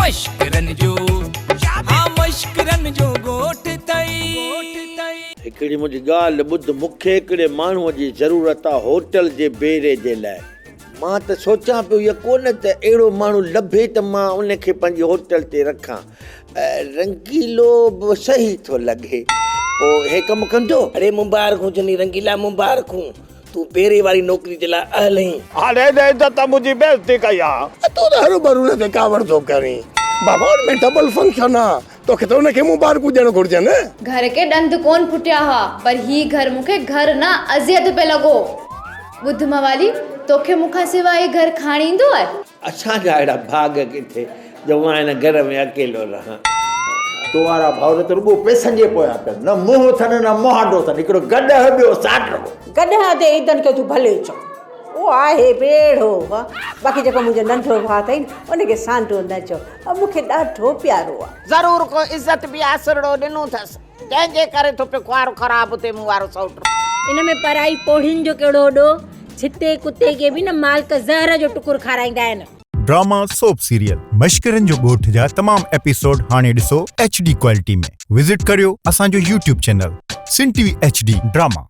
مشڪرن جو ها مشڪرن جو ڳوٺ ٿئي. هڪڙي منهنجي ڳالهه ٻڌ، مون کي هڪڙي ماڻهوء جي ضرورت آ هوٽل جي بيري جي لاء. مان ته سوچان پيو يا ڪونه ته اهڙو ماڻهو لڀي ته مان ان کي پنهنجي هوٽل تي رکان. رنگيلو به صحيح ٿو لڳي. پوء هي ڪم ڪندو؟ اڙي مبارڪون جني رنگيلا مبارڪون. تون پهرين واري نوڪري جي لاء اهل آهين. هاڻي ته عزت منهنجي بي عزتي ڪئي آ. تون ته هروڀرو ان تي ڪاوڙ ٿو ڪرين. بابا ان ۾ ڊبل فنڪشن آ. توکي ته ان کي مبارڪون ڏيڻ گهرجن. گهر کي ڏند ڪونه ڦٽيا هئا پر هي گهر مون کي گهر نه اذيت پئي لڳو. ٻڌ موالي توکي مون کان سواء هي گهر کاڻيندو آهي؟ اسان جا اهڙا ڀاڳ ڪٿي جو مان هن گهر ۾ اڪيلو رهان. تو وارا ڀائر ته رڳو پئسن جي پويان پيل، نه منهن اٿن نه مهانڊو اٿن، هڪڙو گڏهه ٻيو ساٽرو. گڏهه ادي عيدن کي تون ڀلي چئو، اهو آهي به اهڙو ها، باقي جيڪو منهنجو ننڍو ڀاء اٿئي نه، ان کي سانڊو نه چئو، اهو مون کي ڏاڍو پيارو آهي. ضرور ڪو عزت به آسرڙو ڏنو اٿس، جنهن جي ڪري ٿو پيو خوار خراب ٿئي مون وارو سئوٽ. ان ۾ پرائي پوڙهين جو ڪهڙو ڏوهه؟ ڇتي ڪتي کي به نه مالڪ زهر جو ٽڪر کارائيندا آهن. ڊراما سوپ سيريل مشڪرن جو ڳوٺ جا تمام ايپيسوڊ هاڻي ڏسو ايڇ ڊي ڪوالٽي ۾ وزٽ ڪريو اسان جو YouTube channel Sindh T V H D drama.